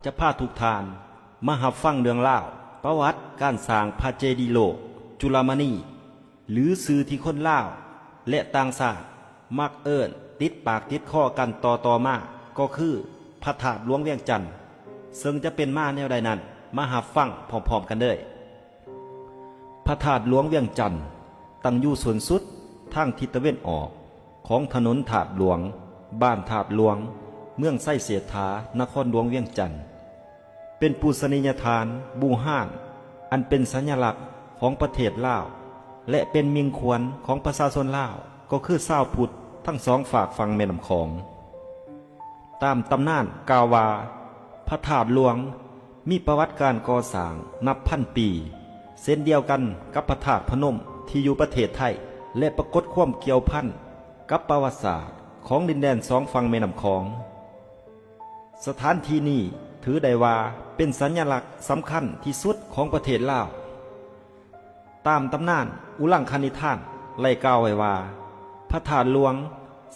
ຈະພາທຸກທ່ານມາຮັບຟັງເລື່ອງລາວປະຫວັດການສ້າງພະເຈດີໂລກຈຸລະມະນີ ຫຼື ຊື່ທີ່ຄົນລາວ ແລະ ຕ່າງຊາດມັກເອີ້ນຕິດປາກຕິດຄໍກັນຕໍ່ໆມາ ກໍຄືພະທາດຫຼວງວຽງຈັນ. ເຊິ່ງຈະເປັນມາແນວໃດນັ້ນ ມາຮັບຟັງພ້ອມໆກັນເລີຍ. ພະທາດຫຼວງວຽງຈັນ ຕັ້ງຢູ່ສົ້ນສຸດທາງທິດຕາເວັນອອກຂອງຖະໜົນທາດຫຼວງ, ບ້ານທາດຫຼວງ, ເມືອງໄຊເສດຖາ, ນະຄອນຫຼວງວຽງຈັນ. ເປັນປູຊະນີຍະຖານບູຮານ ອັນເປັນສັນຍະລັກຂອງປະເທດລາວ ແລະ ເປັນມິ່ງຂວັນຂອງປະຊາຊົນລາວ ກໍຄືຊາວພຸດທັງສອງຟາກຝັ່ງແມ່ນ້ຳຂອງ. ຕາມຕຳນານກ່າວວ່າ ພະທາດຫຼວງມີປະຫວັດການກໍ່ສ້າງນັບພັນປີ ເຊັ່ນດຽວກັນກັບພະທາດພະນົມທີ່ຢູ່ປະເທດໄທ ແລະ ປາກົດຄວາມກ່ຽວພັນກັບປະຫວັດສາດຂອງດິນແດນສອງຝັ່ງແມ່ນ້ຳຂອງ. ສະຖານທີ່ນີ້ຖືໄດ້ວ່າເປັນສັນຍະລັກສຳຄັນທີ່ສຸດຂອງປະເທດລາວ. ຕາມຕຳນານອຸລັງຄະນິທານໄດ້ກ່າວໄວ້ວ່າ ພະທາດຫຼວງ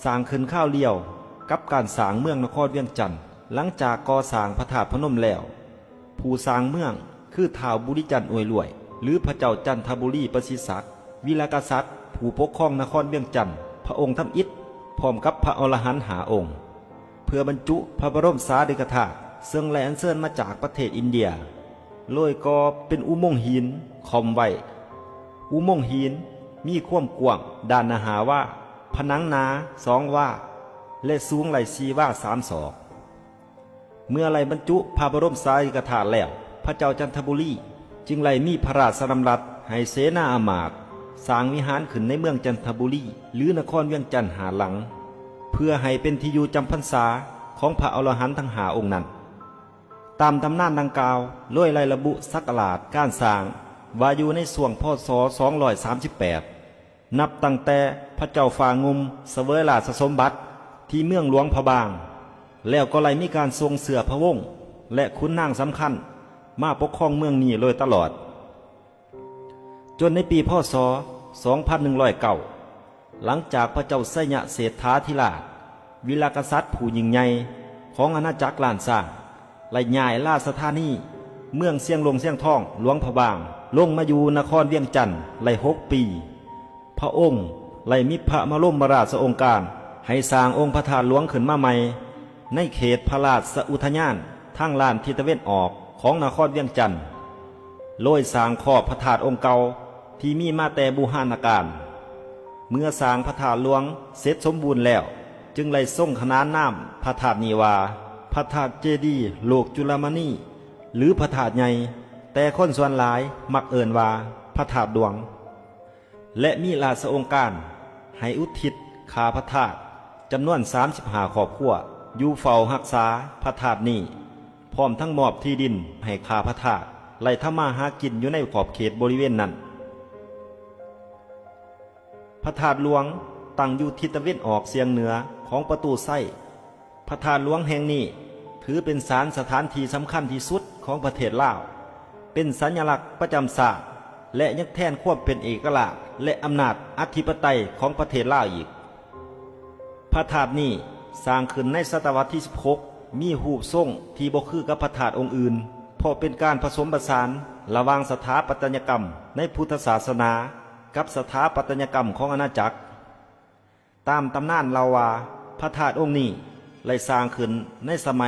ສ້າງຂຶ້ນຄາວດຽວກັບການສ້າງເມືອງນະຄອນວຽງຈັນ. ຫຼັງຈາກກໍ່ສ້າງພະທາດພະນົມແລ້ວ, ຜູ້ສ້າງເມືອງຄືທ້າວບຸລິຈັນອວຍລວຍ ຫຼື ພະເຈົ້າຈັນທະບູລີປະສິດສັກ ວີລະກະສັດ ຜູ້ປົກຄອງນະຄອນວຽງຈັນ ພະອົງທຳອິດ ພ້ອມກັບພະອໍລະຫັນຫ້າອົງ ເພື່ອບັນຈຸພະບໍລົມສາລີລິກະທາດ ເຊິ່ງໄດ້ອັນເຊີນມາຈາກປະເທດອິນເດຍ, ໂດຍກໍ່ເປັນອຸໂມງຫີນຄ່ອມໄວ້. ອຸໂມງຫີນມີຄວາມກວ້າງດ້ານໜ້າຫ້າວາ, ຜະໜັງໜາສອງວາ ແລະ ສູງໄດ້ສີ່ວາສາມສອກ. ເມື່ອໄດ້ບັນຈຸພະບໍລົມສາລີລິກະທາດແລ້ວ, ພະເຈົ້າຈັນທະບູລີຈຶ່ງໄດ້ມີພະລາຊະດຳລັດໃຫ້ເສນາອາມາດສ້າງວິຫານຂຶ້ນໃນເມືອງຈັນທະບູລີ ຫຼື ນະຄອນວຽງຈັນຫ້າຫຼັງ ເພື່ອໃຫ້ເປັນທີ່ຢູ່ຈຳພັນສາຂອງພະອໍລະຫັນທັງຫ້າອົງນັ້ນ. ຕາມຕຳນານດັ່ງກ່າວ ໂດຍໄດ້ລະບຸສັກກະລາດການສ້າງວ່າຢູ່ໃນຊ່ວງ ພ.ສ. ສອງຮ້ອຍສາມສິບແປດ ນັບຕັ້ງແຕ່ພະເຈົ້າຟ້າງຸ່ມສະເຫວີຍລາຊະສົມບັດທີ່ເມືອງຫຼວງພະບາງ, ແລ້ວກໍໄດ້ມີການສົ່ງເຊື້ອພະວົງ ແລະ ຂຸນນາງສຳຄັນມາປົກຄອງເມືອງນີ້ໂດຍຕະຫຼອດ. ຈົນໃນປີ ພ.ສ. ສອງພັນໜຶ່ງຮ້ອຍເກົ້າ ຫຼັງຈາກພະເຈົ້າໄຊຍະເສດຖາທິລາດ ວິລະກະສັດຜູ້ຍິ່ງໃຫຍ່ຂອງອານາຈັກລ້ານຊ້າງ ໄດ້ຍ້າຍລາຊະທານີເມືອງຊຽງຫຼົງຊຽງທອງ ຫຼວງພະບາງ ລົງມາຢູ່ນະຄອນວຽງຈັນໄດ້ຫົກປີ, ພະອົງໄດ້ມີພະບະລົມມະລາຊະອົງການໃຫ້ສ້າງອົງພະທາດຫຼວງຂຶ້ນມາໃໝ່ ໃນເຂດພະລາຊະອຸທະຍານທາງດ້ານທິດຕາເວັນອອກຂອງນະຄອນວຽງຈັນ, ໂດຍສ້າງຂອບພະທາດອົງເກົ່າທີ່ມີມາແຕ່ບູຮານະການ. ເມື່ອສ້າງພະທາດຫຼວງເສັດສົມບູນແລ້ວ, ຈຶ່ງໄດ້ຊົງຂະໜານນາມພະທາດນີ້ວ່າ ພະທາດເຈດີໂລກຈຸລະມະນີ ຫຼື ພະທາດໃຫຍ່, ແຕ່ຄົນສ່ວນຫຼາຍມັກເອີ້ນວ່າພະທາດຫຼວງ. ແລະ ມີລາຊະອົງການໃຫ້ອຸທິດຂ້າພະທາດຈຳນວນສາມສິບຫ້າຄອບຄົວ ຢູ່ເຝົ້າຮັກສາພະທາດນີ້, ພ້ອມທັງມອບທີ່ດິນໃຫ້ຂ້າພະທາດໄດ້ທຳມາຫາກິນຢູ່ໃນຂອບເຂດບໍລິເວນນັ້ນ. ພະທາດຫຼວງຕັ້ງຢູ່ທິດຕາເວັນອອກສຽງເໜືອຂອງປະຕູໄຊ. ພະທາດຫຼວງແຫ່ງນີ້ຖືເປັນສານສະຖານທີ່ສຳຄັນທີ່ສຸດຂອງປະເທດລາວ, ເປັນສັນຍະລັກປະຈຳຊາດ ແລະ ຍັງແທນຄວາມເປັນເອກະລາດ ແລະ ອຳນາດອະທິປະໄຕຂອງປະເທດລາວອີກ. ພະທາດນີ້ສ້າງຂຶ້ນໃນສະຕະວັດທີສິບຫົກ, ມີຮູບຊົງທີ່ບໍ່ຄືກັບພະທາດອົງອື່ນ, ເພາະເປັນການປະສົມປະສານລະຫວ່າງສະຖາປັດຕະຍະກຳໃນພຸດທະສາສະໜາ ກັບສະຖາປັດຕະຍະກຳຂອງອານາຈັກ. ຕາມຕຳນານເລົ່າວ່າ ພະທາດອົງນີ້ໄດ້ສ້າງຂຶ້ນໃນສະໄໝ